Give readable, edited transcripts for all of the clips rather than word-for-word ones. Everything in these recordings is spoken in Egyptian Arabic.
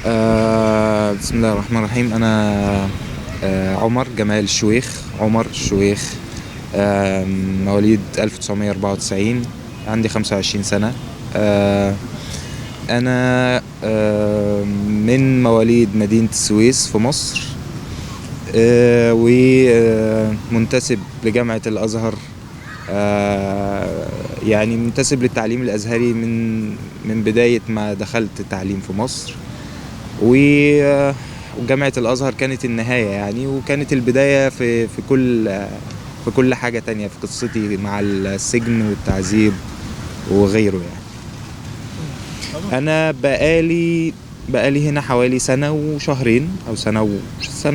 بسم الله الرحمن الرحيم. أنا عمر جمال الشويخ، عمر الشويخ، مواليد 1994، عندي 25 سنة. أنا من مواليد مدينة السويس في مصر، ومنتسب لجامعة الأزهر، يعني منتسب للتعليم الأزهري من بداية ما دخلت التعليم في مصر، وجامعة الأزهر كانت النهاية يعني، وكانت البداية في كل حاجة تانية في قصتي مع السجن والتعذيب وغيره يعني. أنا بقالي هنا حوالي سنة وشهرين، أو سنة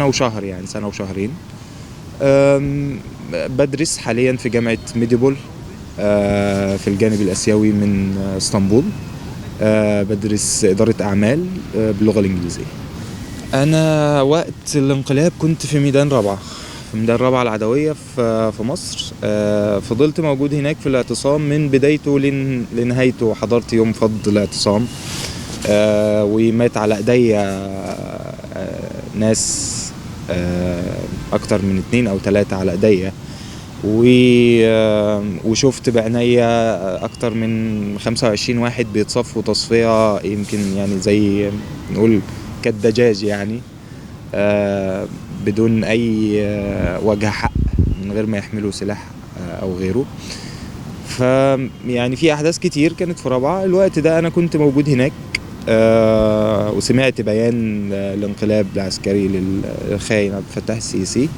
وشهر يعني، سنة وشهرين. بدرس حاليا في جامعة ميديبول، في الجانب الآسيوي من اسطنبول. بدرس إدارة أعمال، باللغة الإنجليزية. أنا وقت الانقلاب كنت في ميدان رابعة، في ميدان رابعة العدوية في مصر. فضلت موجود هناك في الاعتصام من بدايته لنهايته. حضرت يوم فض الاعتصام، ومات على ايديا ناس، اكتر من 2 أو 3 على ايديا، وشفت بعينيا اكتر من 25 واحد بيتصفوا تصفية يمكن يعني زي نقول كالدجاج يعني، بدون اي وجه حق، من غير ما يحملوا سلاح او غيره. ف يعني في احداث كتير كانت في رابعة. الوقت ده انا كنت موجود هناك، وسمعت بيان الانقلاب العسكري للخاين عبد الفتاح السيسي،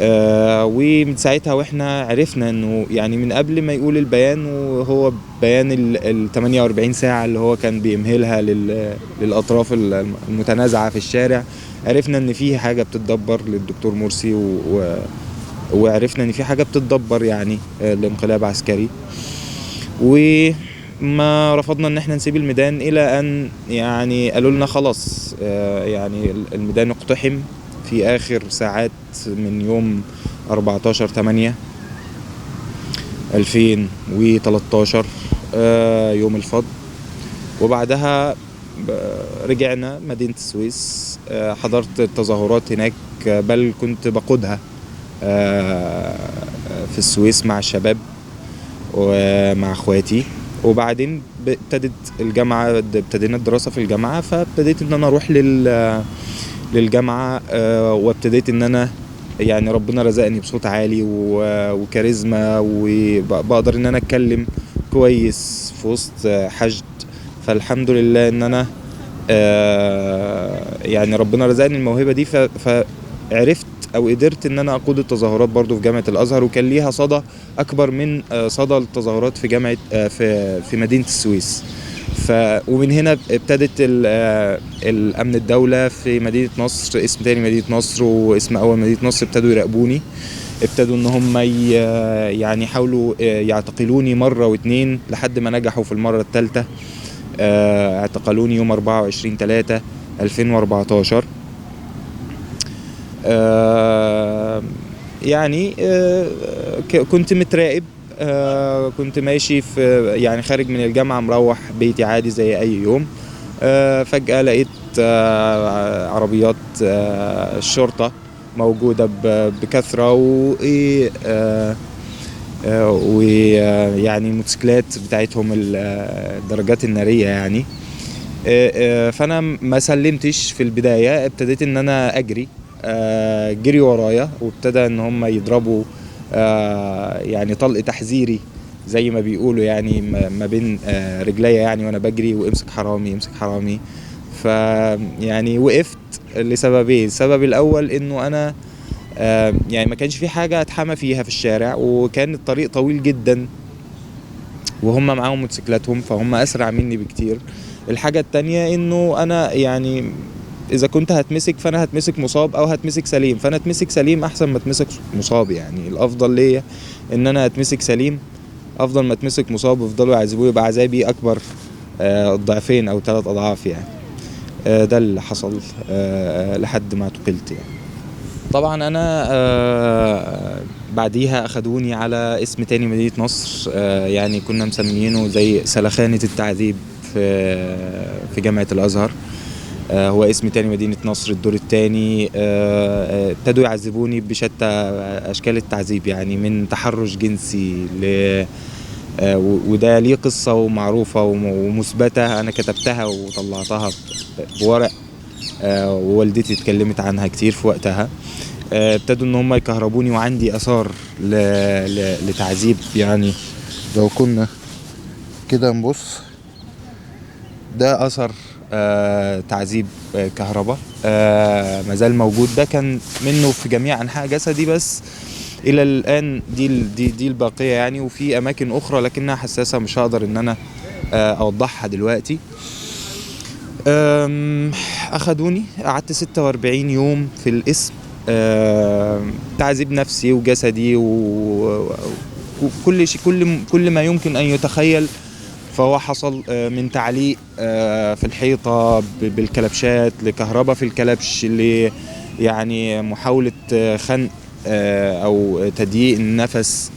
ومن ساعتها واحنا عرفنا انه يعني من قبل ما يقول البيان، وهو بيان ال 48 ساعة اللي هو كان بيمهلها للأطراف المتنازعة في الشارع، عرفنا ان في حاجة بتتدبر للدكتور مرسي، وعرفنا ان في حاجة بتتدبر يعني، الانقلاب عسكري. وما رفضنا ان احنا نسيب الميدان الى ان يعني قالوا لنا خلاص، يعني الميدان اقتحم في اخر ساعات من يوم 14/8/2013، يوم الفض. وبعدها رجعنا مدينة السويس، حضرت التظاهرات هناك، بل كنت بقودها، في السويس مع الشباب ومع اخواتي. وبعدين ابتدت الجامعة، ابتدينا الدراسة في الجامعة، فابتديت ان انا اروح للجامعة، وابتديت ان انا يعني ربنا رزقني بصوت عالي وكاريزما، وبقدر ان انا اتكلم كويس في وسط حشد. فالحمد لله ان انا، يعني ربنا رزقني الموهبة دي، فعرفت او قدرت ان انا اقود التظاهرات برضو في جامعة الازهر، وكان ليها صدى اكبر من صدى التظاهرات في جامعة، في مدينة السويس. ومن هنا ابتدت الامن الدولة في مدينة نصر، اسم تاني مدينة نصر واسم اول مدينة نصر، ابتدوا يراقبوني، ابتدوا ان هم يعني حاولوا، يعتقلوني مرة واتنين لحد ما نجحوا في المرة الثالثة. اعتقلوني يوم 24/3/2014. كنت متراقب، كنت ماشي في يعني خارج من الجامعة مروح بيتي عادي زي أي يوم. فجأة لقيت، عربيات، الشرطة موجودة بكثرة، ويعني الموتوسيكلات بتاعتهم الدراجات النارية يعني. فأنا ما سلمتش في البداية، ابتديت إن أنا أجري، جري ورايا، وابتدى إن هم يضربوا، يعني طلق تحذيري زي ما بيقولوا يعني، ما بين، رجليا يعني، وانا بجري، وامسك حرامي امسك حرامي. ف يعني وقفت لسببين. السبب الاول انه انا، يعني ما كانش في حاجه اتحمى فيها في الشارع، وكان الطريق طويل جدا، وهم معاهم موتوسيكلاتهم فهم اسرع مني بكتير. الحاجه التانية انه انا يعني اذا كنت هتمسك فانا هتمسك مصاب او هتمسك سليم، فانا اتمسك سليم احسن ما اتمسك مصاب. يعني الافضل ليا ان انا اتمسك سليم افضل ما اتمسك مصاب ويفضلوا يعذبوني، يبقى عذابي اكبر، ضعفين او 3 اضعاف يعني. ده اللي حصل، لحد ما اعتقلت يعني. طبعا انا، بعديها اخدوني على اسم تاني مدينة نصر، يعني كنا مسميينه زي سلخانة التعذيب في جامعة الازهر. هو اسم تاني مدينة نصر الدور التاني. ابتدوا يعذبوني بشتى أشكال التعذيب، يعني من تحرش جنسي ل وده ليه قصة ومعروفة ومثبتة، أنا كتبتها وطلعتها بورق، ووالدتي اتكلمت عنها كتير في وقتها. ابتدوا إن هم يكهربوني، وعندي آثار لتعذيب. يعني لو كنا كده نبص، ده أثر تعذيب كهرباء، مازال موجود. ده كان منه في جميع أنحاء جسدي، بس إلى الآن دي الباقية يعني، وفي أماكن أخرى لكنها حساسة مش هقدر إن أنا أوضحها دلوقتي. أخدوني، قعدت 46 يوم في القسم، تعذيب نفسي وجسدي وكل شيء، كل ما يمكن أن يتخيل فهو حصل، من تعليق في الحيطة بالكلبشات، لكهرباء في الكلبش، يعني محاولة خنق أو تضييق النفس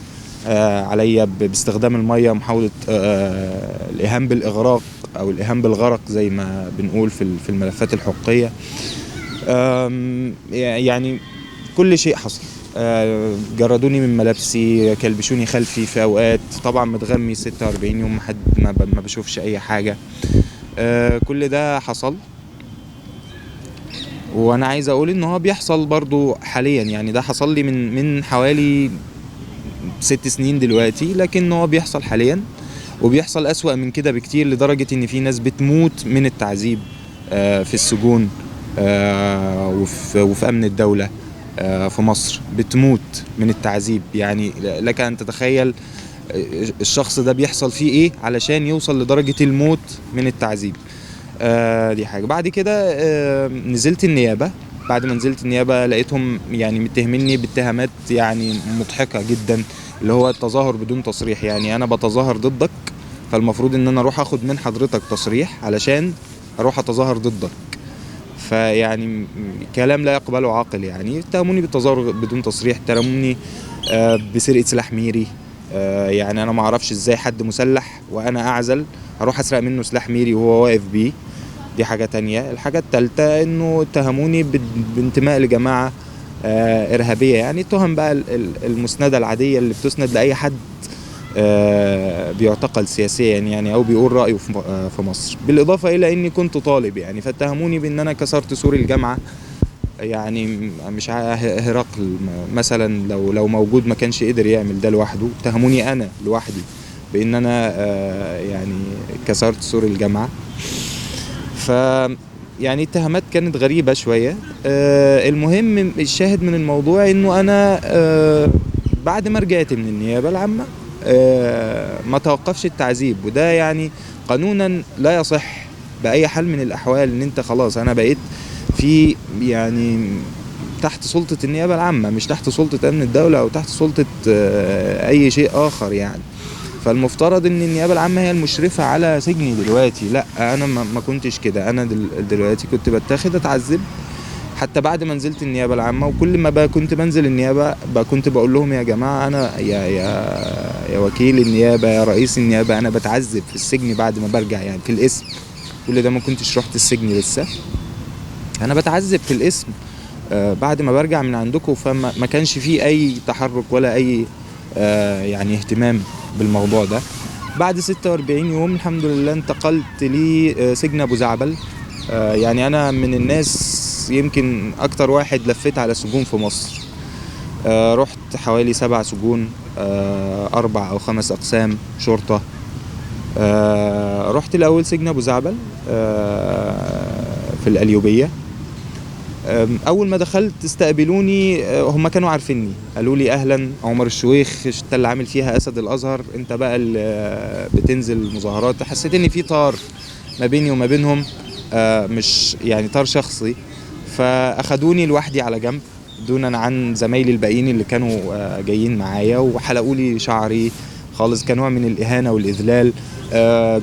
عليا باستخدام المية، محاولة الإيهام بالإغراق أو الإيهام بالغرق زي ما بنقول في الملفات الحقوقية. يعني كل شيء حصل. جردوني من ملابسي، كلبشوني خلفي في أوقات، طبعا متغمي 46 يوم، حد ما بشوفش أي حاجة. كل ده حصل، وأنا عايز أقول إن هو بيحصل برضو حاليا. يعني ده حصل لي من حوالي 6 سنين دلوقتي، لكن هو بيحصل حاليا، وبيحصل أسوأ من كده بكتير، لدرجة إن في ناس بتموت من التعذيب في السجون وفي أمن الدولة في مصر، بتموت من التعذيب. يعني لك أن تتخيل الشخص ده بيحصل فيه إيه علشان يوصل لدرجة الموت من التعذيب. دي حاجة. بعد كده نزلت النيابة. بعد ما نزلت النيابة لقيتهم يعني متهميني باتهامات يعني مضحكة جدا، اللي هو التظاهر بدون تصريح. يعني أنا بتظاهر ضدك، فالمفروض إن أنا أروح أخد من حضرتك تصريح علشان أروح أتظاهر ضدك. فيعني كلام لا يقبله عاقل. يعني اتهموني بالتظاهر بدون تصريح، اتهموني بسرقة سلاح ميري. يعني أنا ما أعرفش إزاي حد مسلح وأنا أعزل أروح أسرق منه سلاح ميري وهو واقف بيه. دي حاجة تانية. الحاجة التالتة إنه اتهموني بانتماء لجماعة إرهابية. يعني اتهم بقى المسندة العادية اللي بتسند لأي حد بيعتقل سياسيا يعني، أو بيقول رأيه في مصر. بالإضافة إلى إني كنت طالب يعني، فاتهموني بإن أنا كسرت سور الجامعة. يعني مش هرقل مثلا لو موجود ما كانش قدر يعمل ده لوحده. اتهموني أنا لوحدي بإن أنا يعني كسرت سور الجامعة. ف يعني اتهامات كانت غريبة شوية. المهم الشاهد من الموضوع إنه أنا بعد ما رجعت من النيابة العامة ما توقفش التعذيب، وده يعني قانونا لا يصح بأي حال من الأحوال. إن أنت خلاص أنا بقيت في يعني تحت سلطة النيابة العامة، مش تحت سلطة أمن الدولة أو تحت سلطة أي شيء آخر يعني. فالمفترض ان النيابة العامة هي المشرفة على سجني دلوقتي. لا، انا ما كنتش كده. انا دلوقتي كنت بتاخد اتعذب حتى بعد ما نزلت النيابة العامة. وكل ما كنت بنزل النيابة كنت بقول لهم يا جماعة، انا يا يا يا وكيل النيابة، يا رئيس النيابة، انا بتعذب في السجن بعد ما برجع، يعني في القسم. كل ده ما كنتش رحت السجن لسه، انا بتعذب في القسم بعد ما برجع من عندكم. فما كانش فيه اي تحرك ولا اي يعني اهتمام بالموضوع ده. بعد 46 يوم الحمد لله انتقلت لسجن ابو زعبل. يعني انا من الناس يمكن اكتر واحد لفيت على سجون في مصر. رحت حوالي 7 سجون، 4 أو 5 اقسام شرطة. رحت الاول سجن ابو زعبل في القليوبية. اول ما دخلت استقبلوني، هم كانوا عارفيني، قالوا لي اهلا عمر الشويخ، انت اللي عامل فيها اسد الازهر، انت بقى اللي بتنزل مظاهرات. حسيت ان في طار ما بيني وما بينهم، مش يعني طار شخصي. فاخدوني لوحدي على جنب دونا عن زمايلي الباقيين اللي كانوا جايين معايا، وحلقوا لي شعري خالص كنوع من الاهانة والاذلال.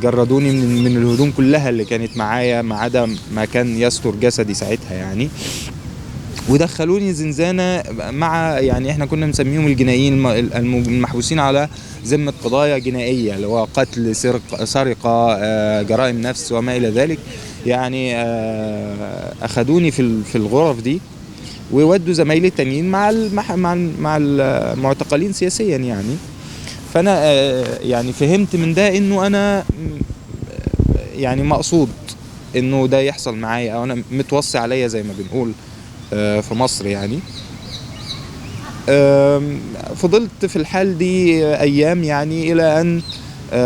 جردوني من الهدوم كلها اللي كانت معايا ما عدا ما كان يستر جسدي ساعتها يعني، ودخلوني زنزانة مع يعني احنا كنا مسميهم الجنائيين المحبوسين على ذمة قضايا جنائية، اللي هو قتل، سرقة، جرائم نفس وما إلى ذلك. يعني اخدوني في الغرف دي وودوا زمايلي التانيين مع المعتقلين سياسيا يعني. فانا يعني فهمت من ده انه انا يعني مقصود انه ده يحصل معايا، او انا متوصي عليا زي ما بنقول في مصر يعني. فضلت في الحال دي ايام يعني، الى ان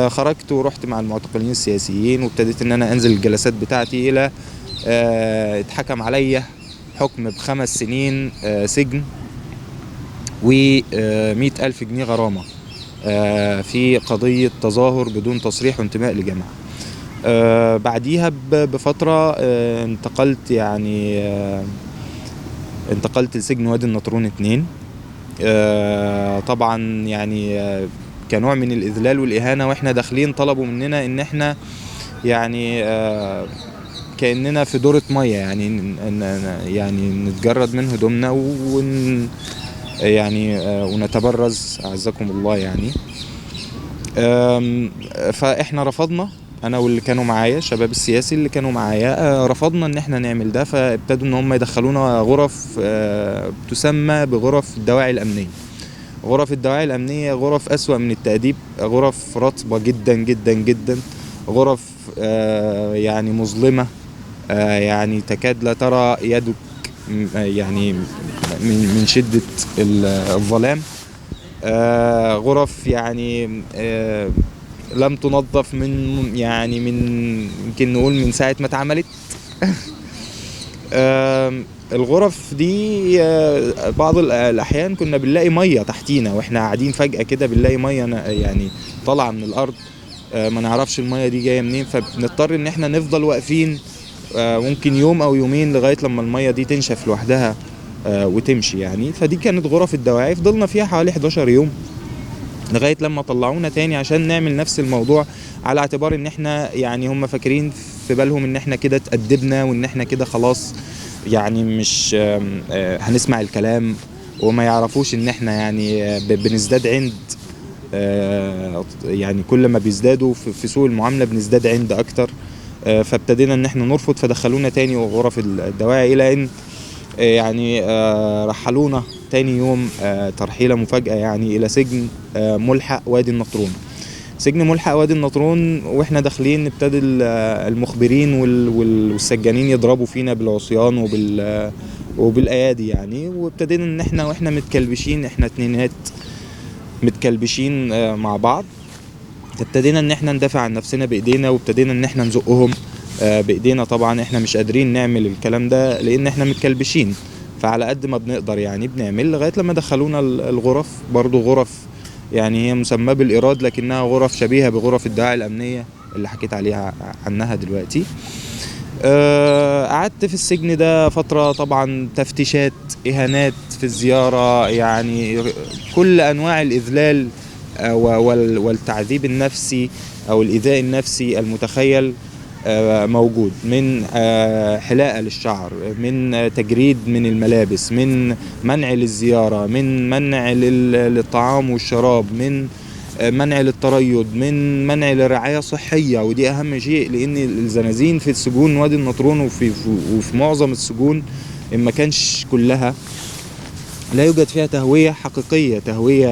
خرجت ورحت مع المعتقلين السياسيين، وابتديت ان انا انزل الجلسات بتاعتي، الى اتحكم عليا حكم ب5 سنين سجن و100,000 جنيه غرامة في قضية تظاهر بدون تصريح وانتماء لجماعة. بعديها بفترة انتقلت يعني انتقلت لسجن وادي النطرون 2. طبعا يعني كنوع من الإذلال والإهانة، واحنا داخلين طلبوا مننا ان احنا يعني كأننا في دورة مية يعني، يعني نتجرد من هدومنا يعني ونتبرز أعزكم الله يعني. فإحنا رفضنا، أنا واللي كانوا معايا الشباب السياسي اللي كانوا معايا، رفضنا إن إحنا نعمل ده. فابتدوا إن هم يدخلونا غرف تسمى بغرف الدواعي الأمنية. غرف الدواعي الأمنية غرف أسوأ من التأديب، غرف رطبة جدا جدا جدا، غرف يعني مظلمة، يعني تكاد لا ترى يدك يعني من شدة الظلام. غرف يعني لم تنظف من يعني من يمكن نقول من ساعة ما اتعملت. الغرف دي بعض الأحيان كنا بنلاقي مية تحتينا واحنا قاعدين، فجأة كده بنلاقي مية يعني طالعة من الأرض، ما نعرفش المية دي جاية منين، فبنضطر إن احنا نفضل واقفين ممكن يوم أو يومين لغاية لما المية دي تنشف لوحدها وتمشي يعني. فدي كانت غرف الدواعي، فضلنا فيها حوالي 11 يوم لغاية لما طلعونا تاني عشان نعمل نفس الموضوع، على اعتبار ان احنا يعني هم فاكرين في بالهم ان احنا كده اتأدبنا وان احنا كده خلاص يعني مش هنسمع الكلام، وما يعرفوش ان احنا يعني بنزداد عند، يعني كل ما بيزدادوا في سوء المعاملة بنزداد عند اكتر. فابتدينا ان احنا نرفض، فدخلونا تاني غرف الدواعي، الى ان يعني رحلونا تاني يوم ترحيلة مفاجأة يعني إلى سجن ملحق وادي النطرون. سجن ملحق وادي النطرون واحنا داخلين ابتدى المخبرين والسجانين يضربوا فينا بالعصيان وبالأيادي يعني، وابتدينا ان احنا واحنا متكلبشين، احنا اتنينات متكلبشين مع بعض، ابتدينا ان احنا ندافع عن نفسنا بايدينا، وابتدينا ان احنا نزقهم بايدينا. طبعا احنا مش قادرين نعمل الكلام ده لان احنا متكلبشين، فعلى قد ما بنقدر يعني بنعمل، لغاية لما دخلونا الغرف، برضو غرف يعني هي مسمى بالإيراد لكنها غرف شبيهة بغرف الدواعي الأمنية اللي حكيت عليها عنها دلوقتي. قعدت في السجن ده فترة، طبعا تفتيشات، إهانات في الزيارة، يعني كل أنواع الإذلال والتعذيب النفسي أو الإيذاء النفسي المتخيل موجود، من حلاقة للشعر، من تجريد من الملابس، من منع للزيارة، من منع للطعام والشراب، من منع للتريض، من منع للرعاية صحية، ودي أهم شيء لأن الزنازين في السجون وادي النطرون وفي معظم السجون إن ما كانش كلها لا يوجد فيها تهوية حقيقية، تهوية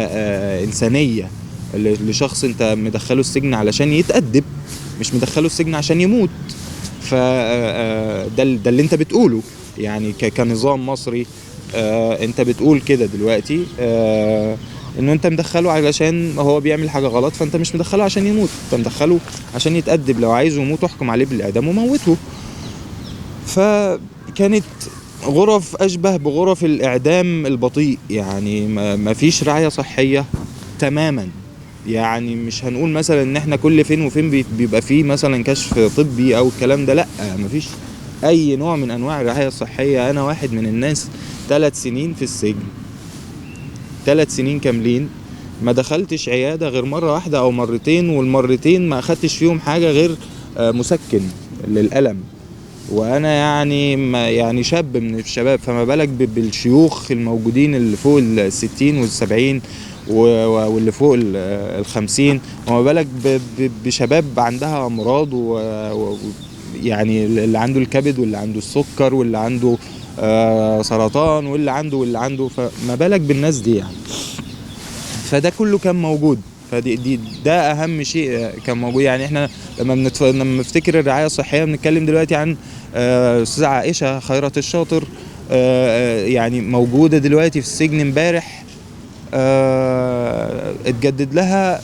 إنسانية لشخص أنت مدخله السجن علشان يتأدب، مش مدخله السجن عشان يموت. فده ده اللي انت بتقوله يعني كنظام مصري، انت بتقول كده دلوقتي انه انت مدخله علشان هو بيعمل حاجة غلط، فانت مش مدخله عشان يموت، انت مدخله عشان يتأدب. لو عايزه يموت احكم عليه بالإعدام وموته. فكانت غرف أشبه بغرف الإعدام البطيء، يعني ما فيش رعاية صحية تماما. يعني مش هنقول مثلا ان احنا كل فين وفين بيبقى فيه مثلا كشف طبي او الكلام ده، لا، مفيش اي نوع من انواع الرعاية الصحية. انا واحد من الناس 3 سنين في السجن، 3 سنين كاملين ما دخلتش عيادة غير مرة واحدة او مرتين، والمرتين ما اخدتش فيهم حاجة غير مسكن للألم، وانا يعني ما يعني شاب من الشباب، فما بالك بالشيوخ الموجودين اللي فوق 60 وال70 واللي فوق 50، وما بالك بشباب عندها امراض يعني اللي عنده الكبد واللي عنده السكر واللي عنده سرطان واللي عنده واللي عنده، فما بالك بالناس دي يعني. فده كله كان موجود، فدي دي ده اهم شيء كان موجود. يعني احنا لما بنفتكر الرعاية الصحية بنتكلم دلوقتي عن استاذه عائشة خيرت الشاطر، يعني موجودة دلوقتي في السجن. امبارح اتجدد لها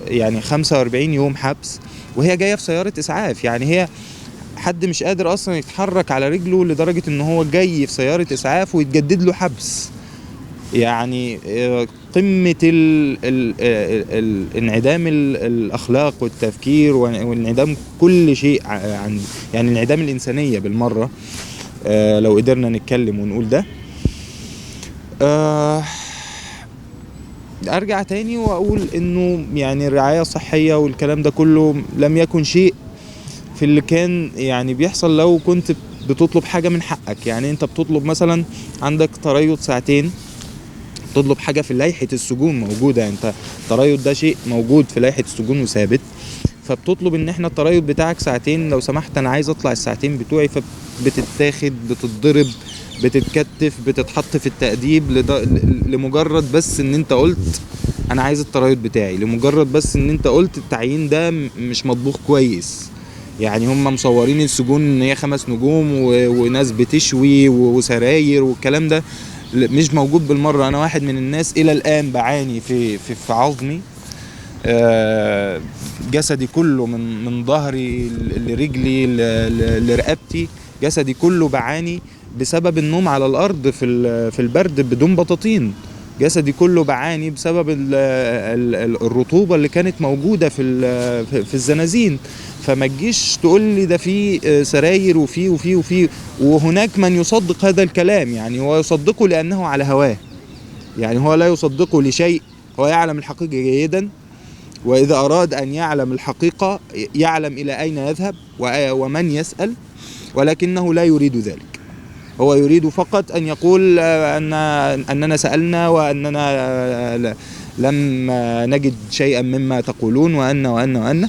يعني 45 يوم حبس، وهي جاية في سيارة اسعاف. يعني هي حد مش قادر اصلا يتحرك على رجله لدرجة ان هو جاي في سيارة اسعاف ويتجدد له حبس. يعني قمة انعدام الاخلاق والتفكير وانعدام كل شيء، عن يعني انعدام الانسانية بالمرة، لو قدرنا نتكلم ونقول ده. ارجع تاني واقول انه يعني الرعاية الصحية والكلام ده كله لم يكن شيء في اللي كان يعني بيحصل لو كنت بتطلب حاجة من حقك. يعني انت بتطلب مثلا عندك تريض ساعتين، تطلب حاجة في لائحة السجون موجودة، انت التريض ده شيء موجود في لائحة السجون وثابت، فبتطلب ان احنا التريض بتاعك ساعتين لو سمحت، انا عايز اطلع الساعتين بتوعي. فبتتاخد، بتتضرب، بتتكتف، بتتحط في التأديب لمجرد بس ان انت قلت انا عايز التريض بتاعي، لمجرد بس ان انت قلت التعيين ده مش مطبوخ كويس. يعني هم مصورين السجون ان هي 5 نجوم وناس بتشوي وسراير والكلام ده مش موجود بالمرة. انا واحد من الناس الى الان بعاني في في, في عظمي، جسدي كله من ظهري لرجلي لرقبتي، جسدي كله بعاني بسبب النوم على الارض في البرد بدون بطاطين. جسدي كله بعاني بسبب الرطوبة اللي كانت موجودة في الزنازين. فما تجيش تقول لي ده في سراير وفي وفي وفي، وهناك من يصدق هذا الكلام. يعني هو يصدقه لانه على هواه، يعني هو لا يصدقه لشيء، هو يعلم الحقيقة جيدا، واذا اراد ان يعلم الحقيقة يعلم الى اين يذهب ومن يسال، ولكنه لا يريد ذلك. هو يريد فقط أن يقول أننا سألنا وأننا لم نجد شيئا مما تقولون وأن وأن وأن،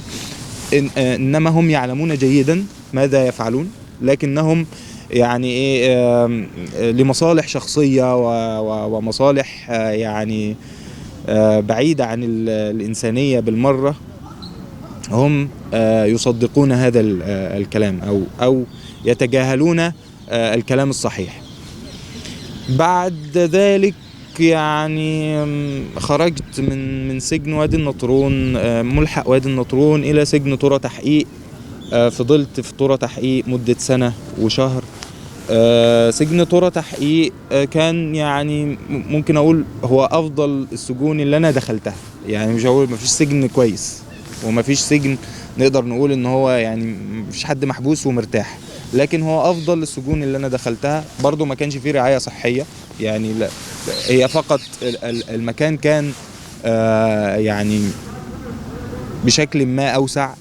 إنما هم يعلمون جيدا ماذا يفعلون، لكنهم يعني إيه لمصالح شخصية ومصالح يعني بعيدة عن الإنسانية بالمرة، هم يصدقون هذا الكلام أو يتجاهلون الكلام الصحيح. بعد ذلك يعني خرجت من سجن وادي النطرون، ملحق وادي النطرون، إلى سجن طرة تحقيق. فضلت في طرة تحقيق مدة سنة وشهر. سجن طرة تحقيق كان يعني ممكن أقول هو أفضل السجون اللي أنا دخلتها. يعني مش هقول مفيش سجن كويس ومفيش سجن نقدر نقول إن هو يعني مفيش حد محبوس ومرتاح، لكن هو أفضل السجون اللي أنا دخلتها. برضو ما كانش فيه رعاية صحية، يعني لا، هي فقط المكان كان يعني بشكل ما أوسع،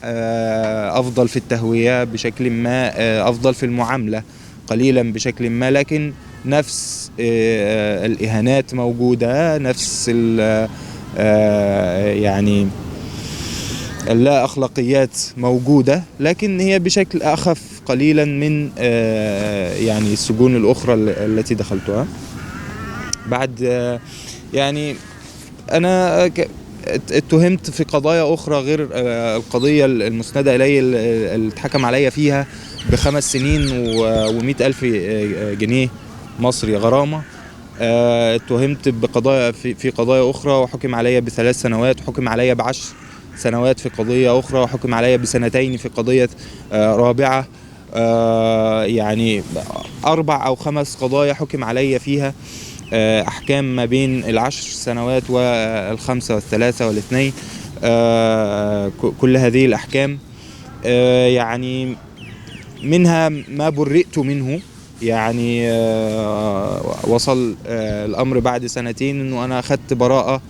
أفضل في التهوية بشكل ما، أفضل في المعاملة قليلا بشكل ما، لكن نفس الإهانات موجودة، نفس يعني اللا أخلاقيات موجودة، لكن هي بشكل أخف قليلا من يعني السجون الأخرى التي دخلتها. بعد يعني أنا اتهمت في قضايا أخرى غير القضية المسندة إلي اللي اتحكم عليا فيها ب5 سنين و100,000 جنيه مصري غرامة. اتهمت بقضايا في قضايا أخرى وحكم عليا ب3 سنوات، وحكم عليا ب10 سنوات في قضية أخرى، وحكم عليا ب2 في قضية رابعة. يعني 4 أو 5 قضايا حكم عليا فيها أحكام ما بين 10 سنوات و5 وال3 وال2. كل هذه الأحكام يعني منها ما برئت منه. يعني وصل الأمر بعد 2 سنين أنه أنا أخذت براءة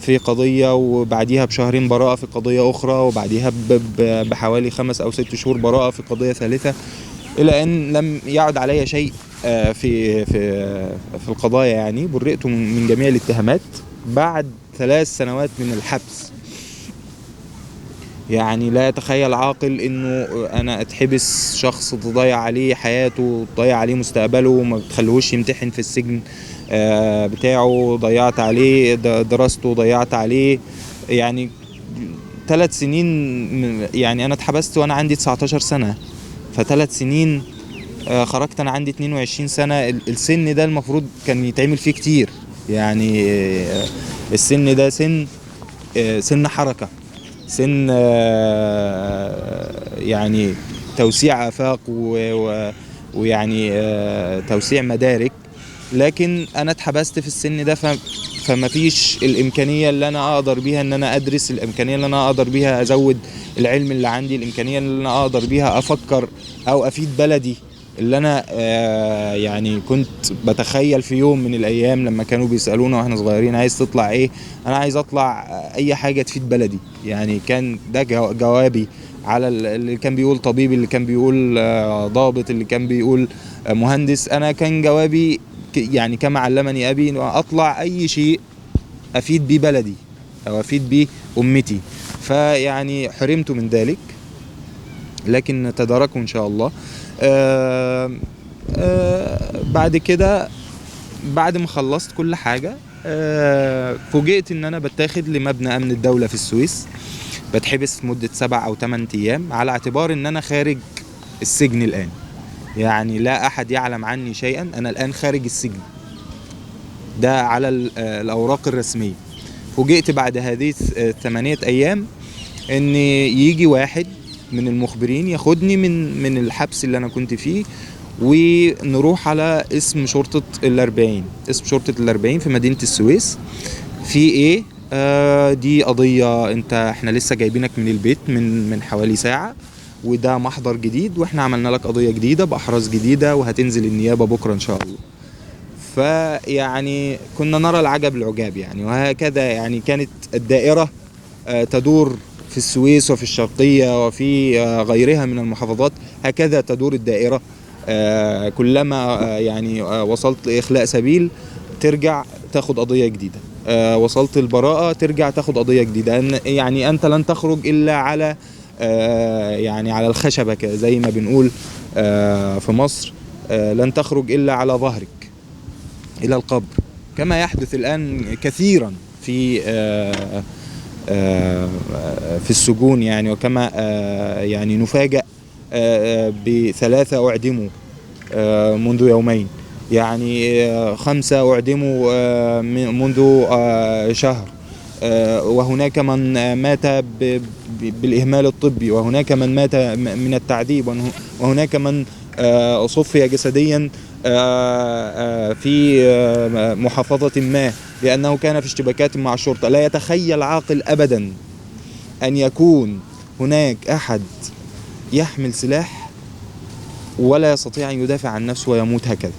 في قضية، وبعديها ب2 شهور براءة في قضية أخرى، وبعديها بحوالي 5 أو 6 شهور براءة في قضية ثالثة، إلى أن لم يعد علي شيء في في في القضايا. يعني برئت من جميع الاتهامات بعد 3 سنوات من الحبس. يعني لا يتخيل عاقل انه انا اتحبس شخص تضيع عليه حياته، تضيع عليه مستقبله، وما بتخليهوش يمتحن في السجن بتاعه، ضيعت عليه دراسته، ضيعت عليه يعني 3 سنين. يعني انا اتحبست وانا عندي 19 سنة، ف3 سنين خرجت انا عندي 22 سنة. السن ده المفروض كان يتعمل فيه كتير، يعني السن ده سن حركة، سن يعني توسيع آفاق ويعني توسيع مدارك. لكن أنا اتحبست في السن ده، فما فيش الإمكانية اللي أنا أقدر بيها إن أنا أدرس، الإمكانية اللي أنا أقدر بيها أزود العلم اللي عندي، الإمكانية اللي أنا أقدر بيها أفكر أو أفيد بلدي اللي أنا يعني كنت بتخيل في يوم من الأيام لما كانوا بيسألونا وإحنا صغيرين عايز تطلع إيه؟ أنا عايز أطلع أي حاجة تفيد بلدي. يعني كان ده جوابي على اللي كان بيقول طبيب، اللي كان بيقول ضابط، اللي كان بيقول مهندس. أنا كان جوابي يعني كما علمني أبي إنه أطلع أي شيء أفيد بيه بلدي أو أفيد بيه أمتي. فيعني حرمت من ذلك، لكن نتداركه إن شاء الله. بعد كده، بعد ما خلصت كل حاجة، فوجئت إن أنا بتاخد لمبنى أمن الدولة في السويس، بتحبس مدة 7 أو 8 أيام على اعتبار إن أنا خارج السجن الآن، يعني لا أحد يعلم عني شيئا، أنا الآن خارج السجن، ده على الأوراق الرسمية. فوجئت بعد هذه 8 أيام إن يجي واحد من المخبرين ياخدني من الحبس اللي أنا كنت فيه، ونروح على اسم شرطة الأربعين، اسم شرطة الأربعين في مدينة السويس. في إيه؟ دي قضية إحنا لسه جايبينك من البيت من حوالي ساعة، وده محضر جديد، وإحنا عملنا لك قضية جديدة بأحراز جديدة، وهتنزل النيابة بكرة إن شاء الله. فيعني كنا نرى العجب العجاب يعني، وهكذا يعني كانت الدائرة تدور في السويس وفي الشرقية وفي غيرها من المحافظات، هكذا تدور الدائرة. كلما يعني وصلت لإخلاء سبيل ترجع تاخد قضية جديدة، وصلت البراءة ترجع تاخد قضية جديدة. يعني أنت لن تخرج إلا على يعني على الخشبة زي ما بنقول في مصر، لن تخرج إلا على ظهرك إلى القبر، كما يحدث الآن كثيرا في في السجون يعني. وكما يعني نفاجأ ب3 أعدموا منذ يومين، يعني 5 أعدموا منذ شهر، وهناك من مات بالإهمال الطبي، وهناك من مات من التعذيب، وهناك من صفي جسديا في محافظة ما لأنه كان في اشتباكات مع الشرطة. لا يتخيل عاقل أبدا أن يكون هناك أحد يحمل سلاح ولا يستطيع أن يدافع عن نفسه ويموت هكذا.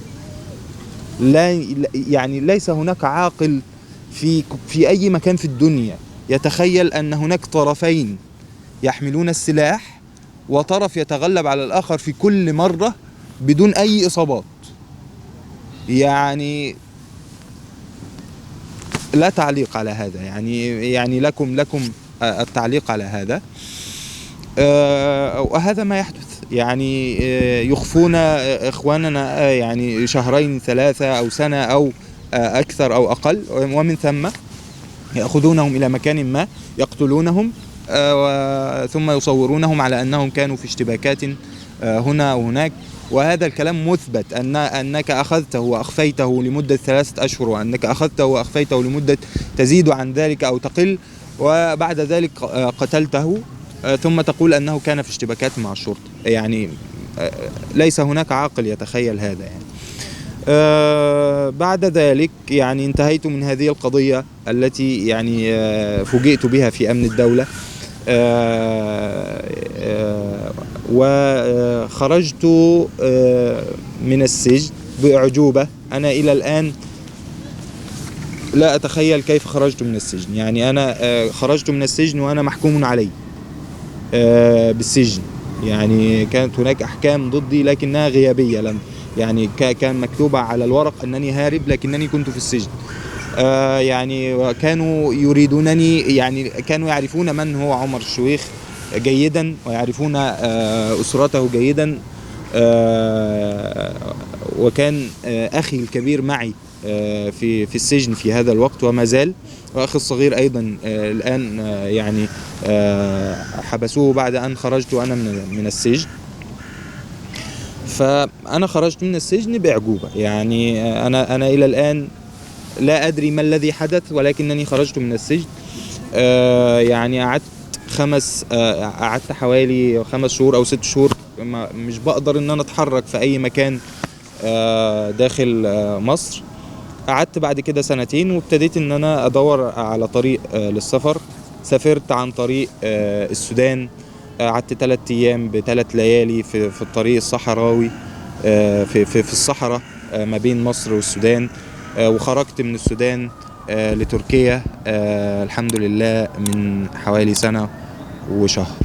لا يعني ليس هناك عاقل في أي مكان في الدنيا يتخيل أن هناك طرفين يحملون السلاح وطرف يتغلب على الآخر في كل مرة بدون أي إصابات. يعني لا تعليق على هذا، يعني لكم التعليق على هذا. وهذا ما يحدث، يعني يخفون إخواننا يعني 2 3 أو سنة أو أكثر أو أقل، ومن ثم يأخذونهم إلى مكان ما يقتلونهم، ثم يصورونهم على أنهم كانوا في اشتباكات هنا وهناك. وهذا الكلام مثبت أنك أخذته وأخفيته لمدة 3 أشهر، وأنك أخذته وأخفيته لمدة تزيد عن ذلك أو تقل، وبعد ذلك قتلته، ثم تقول أنه كان في اشتباكات مع الشرطة. يعني ليس هناك عاقل يتخيل هذا يعني. بعد ذلك يعني انتهيت من هذه القضية التي يعني فوجئت بها في أمن الدولة، وخرجت من السجن بأعجوبة. أنا إلى الآن لا أتخيل كيف خرجت من السجن. يعني أنا خرجت من السجن وأنا محكوم علي بالسجن، يعني كانت هناك أحكام ضدي لكنها غيابية، لم يعني كان مكتوبة على الورق أنني هارب لكنني كنت في السجن. يعني كانوا يريدونني، يعني كانوا يعرفون من هو عمر الشويخ جيدا ويعرفون أسرته جيدا. وكان أخي الكبير معي في السجن في هذا الوقت وما زال، وأخي الصغير أيضا الآن يعني حبسوه بعد أن خرجت أنا من السجن. فأنا خرجت من السجن بأعجوبة، يعني أنا إلى الآن لا أدري ما الذي حدث، ولكنني خرجت من السجن. يعني قعدت حوالي 5 شهور أو 6 شهور مش بقدر إن أنا أتحرك في أي مكان داخل مصر. قعدت بعد كده 2 سنين، وابتديت إن أنا أدور على طريق للسفر. سافرت عن طريق السودان، قعدت 3 أيام ب3 ليالي في الطريق الصحراوي، في الصحراء ما بين مصر والسودان، وخرجت من السودان لتركيا الحمد لله من حوالي سنة وشهر.